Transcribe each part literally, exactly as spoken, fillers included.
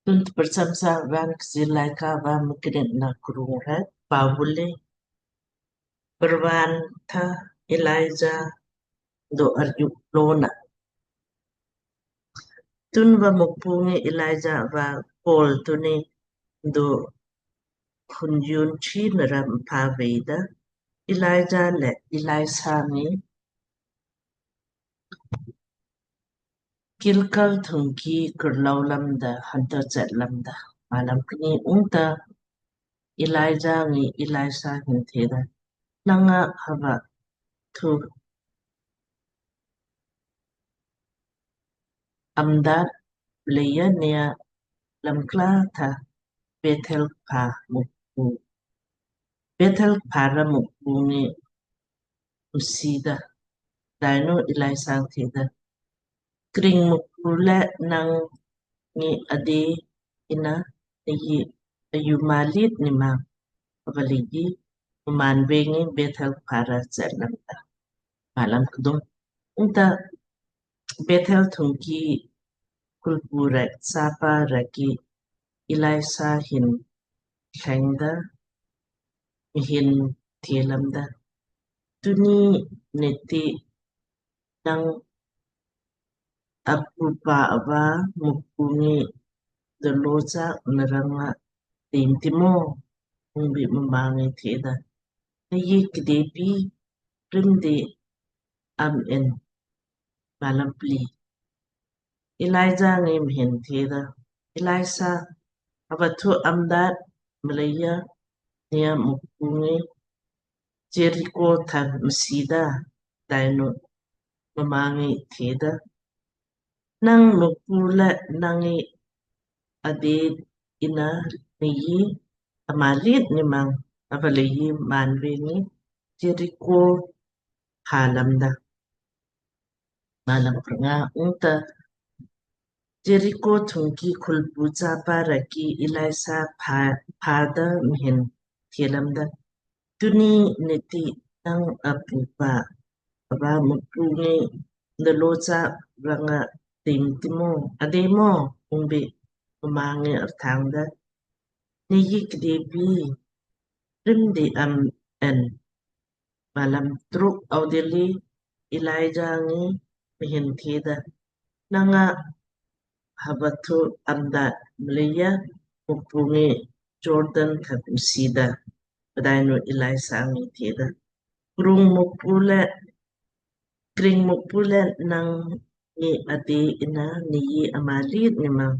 Tun tprcham sa raan Kchiir Laaika va Mknitna krung rek. Pau bule. Parvaan tha Elijah do arju lona. Tunva Mukpu ngi Elijah va kol tunni do khun yun chi nara mpha veida. Elijah le Elisha ngi Gilgal thungki kurlau lamda hanto chet lamda. Malam kni. Ungta Elijah ngi Elisha hin theda, nanga hava thu amda leya nia lamkla tha Bethel pha Mukpu. Bethel pha ra Mukpu ngi msida. Pdainu Elisha theda, kring Mukpu le nang ngi ade ina ayi ayu malit ni ma avaleiji mmaan vengi Bethel pha ra chet lamda. Malam kdum. Ungta Bethel thungki khulpu rek sapa rek ki Elisha hin thlengda mhin the lamda, tunni niti nang apupa ava Mukpu ngi dolo cha naranga tim timo? Ungbi mma ngi theda, nayi kdepi rimdi am en. Malam pli. Elijah ngi mhin theda, Elisha, hava thu amda mleija nia Mukpu ngi Jericho tha msida. Pdainu mma ngi theda, nang Mukpu le nang ngi ade ina nei amalit ni mang avaleiji mmaan vengi Jericho pha lamda. Malam prnga. Ungta Jericho thungki khulpu sapa rek ki Elisha pha, phada mhin the lamda, tunni niti nang apupa ava Mukpu ngi dolo cha ranga tim timo? Ade mo? Ungbi mma ngi arthawngda, nayi kdepi rimdi am en. Malam truk. Audilli Elijah ngi mhin theda, nanga hava thu amda mleija Mukpu ngi Jordan tha msida. Pdainu Elisha ngi theda, krung Mukpu le, kring Mukpu le nang ngi ade ina nei amalit ni mang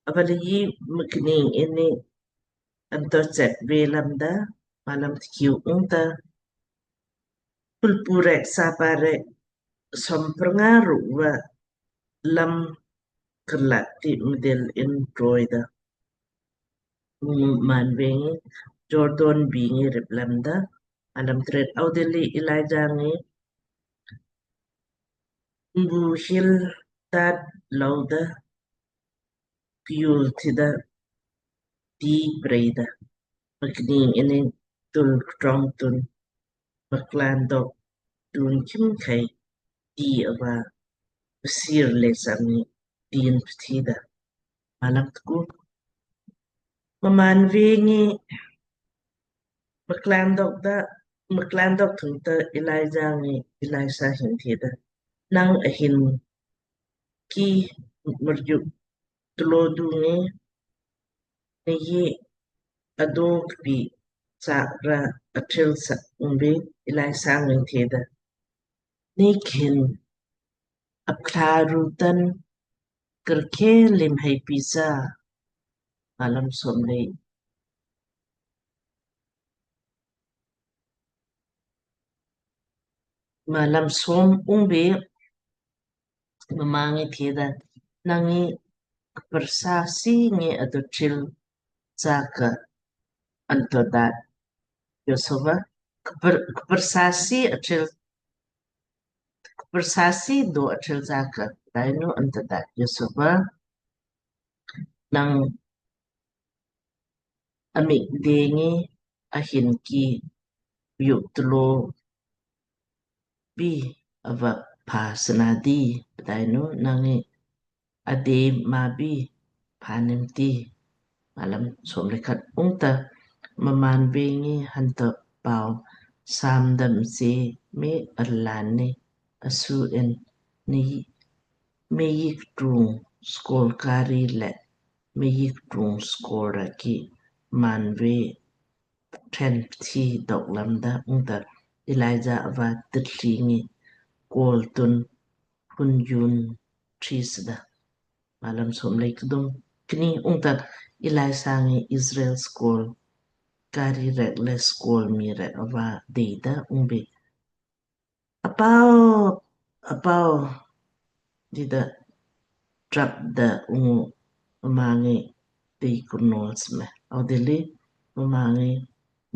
avaleiji mkning inni anto chet ve lamda. Malam tkiu. Ungta khulpu rek sapa rek som prnga rukva lam krlat ti mdil in troida. Mmaan vengi Jordan bingi rip lamda. Malam tret. Audilli Elijah ngi mbu hil tat louda kjul tida ti preida. Mkning inni tul ktrong tun mklan dok tun khimkhei ti ava psir le sami tin pthida. Malam tku. Mmaan vengi mklan dok da, mklan dok thungta Elijah ngi Elisha hin theda, nang ahin ki murjuk tlo du ngi nei adok pi cha ra atril sa. Ungbi Elisha ngi theda, nei khin apkla rutan kerke lim hei pisa. Malam som lei. Malam som. Ungbi mma ngi theda, nang ngi kprsa si ngi adotril saka anto dat Josua. Kpr-, kprsa si atril, kprsa si do atril saka, pdainu anto dat Josua, nang amik dengi ahin ki yuk tlo bi ava pha snadi, pdainu nang ngi ade ma bi phanim ti. Malam somlekhat. Ungta mmaan vengi hanto pau samdam se me arlani asu en ni meyik trung skol kari le meyik trung skol raki mmaan ve tren pthi dok lamda ungta Elijah ava tirtli ngi kol tun hun yun tris da. Malam somlei kdum. Kni ungta Elisha ngi Israel skol kari rek le skol mii rek ava deida ungbe apau apau dida trap da ungu mma ngi dei kurnol sme. Audilli mma ngi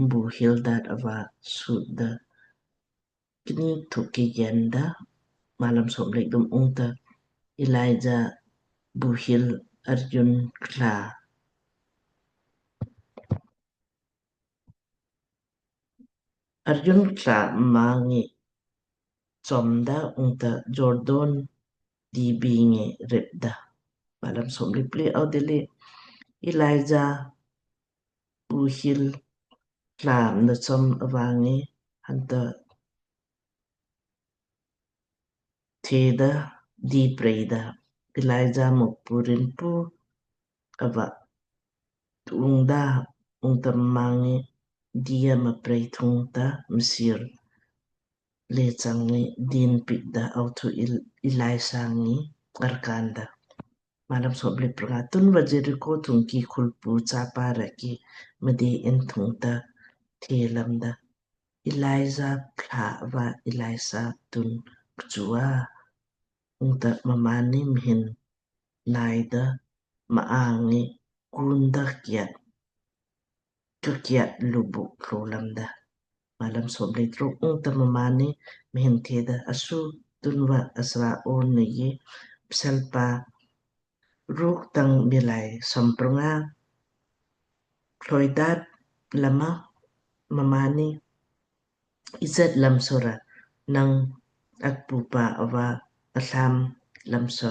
mbuhil dat ava sut da kni thuk ki gen da. Malam somlei kdum. Ungta Elijah buhil arjun kla arjun kla mma ngi chomda ungta Jordan dibi ngi ripda. Malam somlei pli. Audilli Elijah buhil kla mdo chom ava ngi hanta theda di preida Elijah Mukpu rinpu ava tungda ungta mma ngi dia ma prei thungta msir le chang ngi din pikda authu Elisha ngi arkanda. Malam somlei pranga. Tunva Jeriko thungki khulpu chapa raki mdei in thungta the lamda Elijah pla va Elisha tun kchua ungta mmaanni mhin naida mma ngi kunda kiat kakiat lubuk klo lamda. Malam somlei truk. Ungta mmaanni mhin theda asu tunva asra or nei pselpa ruk tang milai sompranga kloidat lama mmaanni izat lamsora nang akpupa ava asam lamso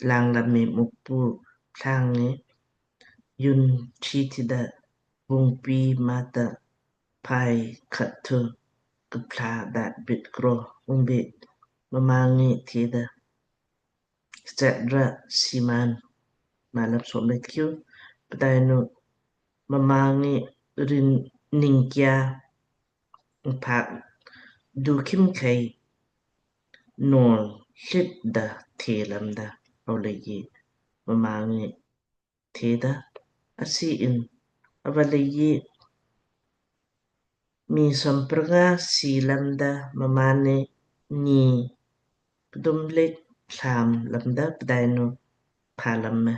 lang lami Mukpu thlang ngi yun chi thida bungpi mata pai khat thu kapla dat bit kro ungbe mma ngi theda Sitra siman. Malam somlei tkiu. Pdainu mma ngi rin ningkia mpak dukim kai nol hlit da the lamda. Aulei mma ngi theda asi in avalei mii sompranga si lamda mmaanni ni kdum lek thlam lamda pdainu pha lamme.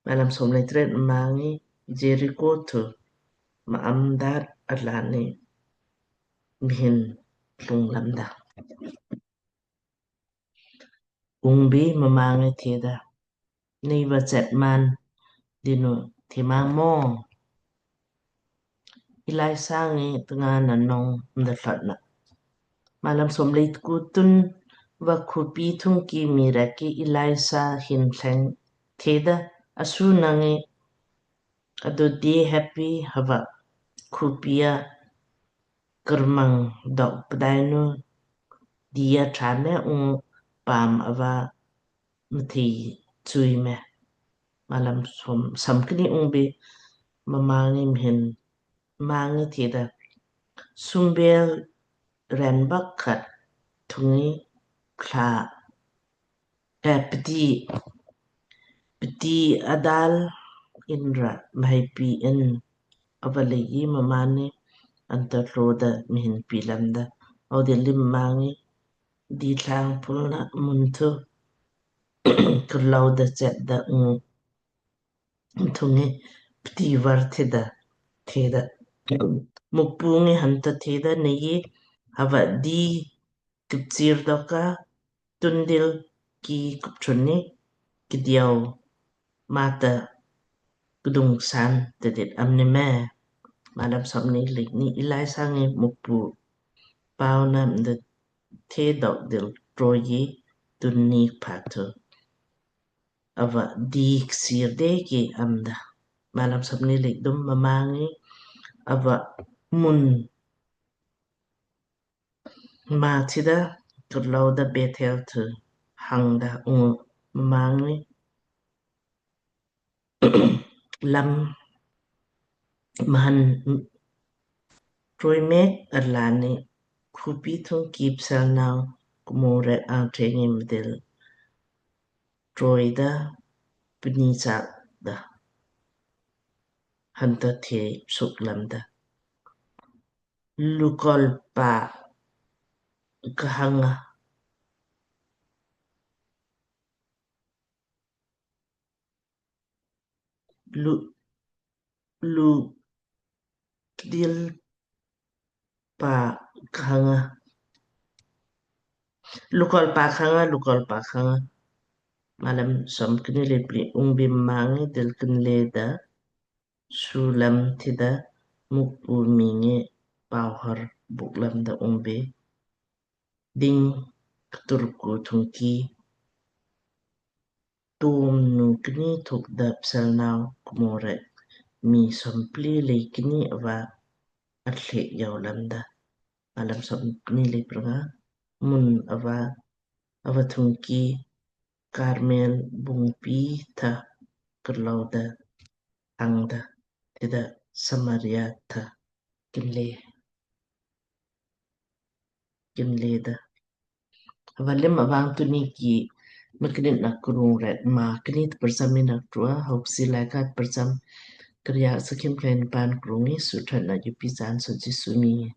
Malam somlei tret. Mma ngi Jeriko thu ma'am dat arlaanni mhin plung lamda. Ungbe mma ngi theda neiva chet man dinu thema mo. Elisha ngi tnga na nong mda thlot na. Malam somlei tku. Tunva khupi thungki mii rek ki Elisha hin thleng theda asu nang ngi adu di heppi hava khupi a kermang dok pdainu dia thrame ungu paam ava mthei chui me. Malam som samkni. Ungbe mma ngi mhin mma ngi theda sumbel ren bak khat thungi kla eh, pti pti adal inra mhaipi in avalei mmaanni anta tloda mhin pi lamda. Audilli mma ngi di thlang pulna mun thu kurlauda chetda ung thungi pti var theda theda Mukpu ngi hanta theda nei hava di kipchir doka tundil ki kupchuni kidiau mata kdung san tedit amni me. Malam somni. Likni Elisha ngi Mukpu pauna mda the dok dil troyi tunni patu ava dii ksir de ki amda. Malam somkni lei kdum. Mma ngi ava mun ma thida kurlou da Bethel thu hangda. Ungu mma ngi lam mhan troi mek arlaanni khupi thungki pselnau kmo rek angṭhe ngi mdil troi da pni chaak da hanta the suk lamda. Lukol pa kahanga. Lu, lu kdil pa khanga. Lukol pa khanga, lukol pa khanga. Malam somkni lei pli. Ungbi mma ngi dil kinle da sulam thida Mukpu miing ngi pauhar buk lamda ungbi ding kturku thungki tum nu kni thuk da pselnau kmo rek mii sompli lei kni ava athlek jau lamda. Malam somkni lei pranga. Mun ava, ava thungki Karmel bungpi tha kurlou da hangda thida Samaria tha kinle, kinle da. Ava lim avang tunni ki Mknitna Krung rek maa kni tprcham ina ktrua. Hauksi Laaika tprcham. Karyaa sakhi mkheng pan krung ngi suthat na jupi chaan so Jisu miing ngi.